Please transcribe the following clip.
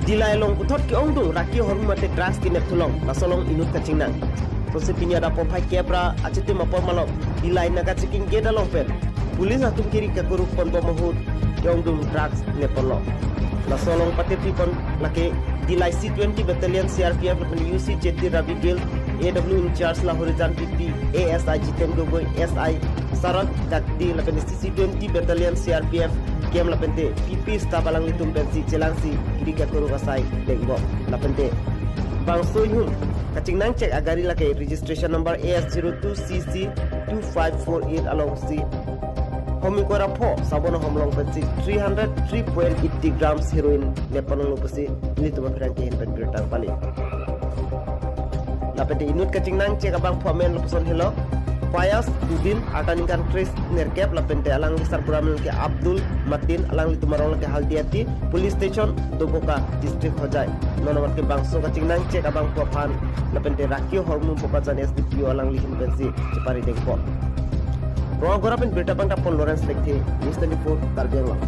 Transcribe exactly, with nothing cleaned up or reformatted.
Dillai along puthot ke-ongdung raki hormu mate drugs kenep thu long, laso along inut kachingnang. Lasonsi pini adap porphai kep ra achitim apor malom Dillai Naga checking gate along pen police atum kiri kakuruk ponbom ahut ke-ongdung drugs nepon long. Laso along patirpi pon lake Dillai C twenty Battalion C R P F lapen U C Chetty Ravi Gill A W in charge, Lahorijan P P A S I Jiten Gogoi, S I Sarat Gagdi lapen C twenty Battalion C R P F camp lapen te P P staff alanglitum pensi chelangsi kiri kakuruk asai lengbom. Lapen te bangso ihum kachingnang chek agari lake registration number A S zero two C C two five four eight alongsi hom ingkoi ra pho sabon ahom along pensi three hundred three point eighty grams heroin nepon longlo pusi nelitum apherangke ahin pen birta pali. Lapen te inut kachingnang chek abangphu amen lapuson helo Fayaz Udin, arta ningkan kre-nerkep, lapen te alangli sarbura amen ke Abdul Matin, alanglitum arong lake Haldiati Police Station, Doboka District, Hojai. Non amat ke bangso kachingnang chek abangphu aphan lapen te raki hormu Bokajan S D P O alangli ahin pensi chepari dengpon. Rongagora pen birta pangtapon Lawrence Lekthe, News twenty-four Karbi Anglong.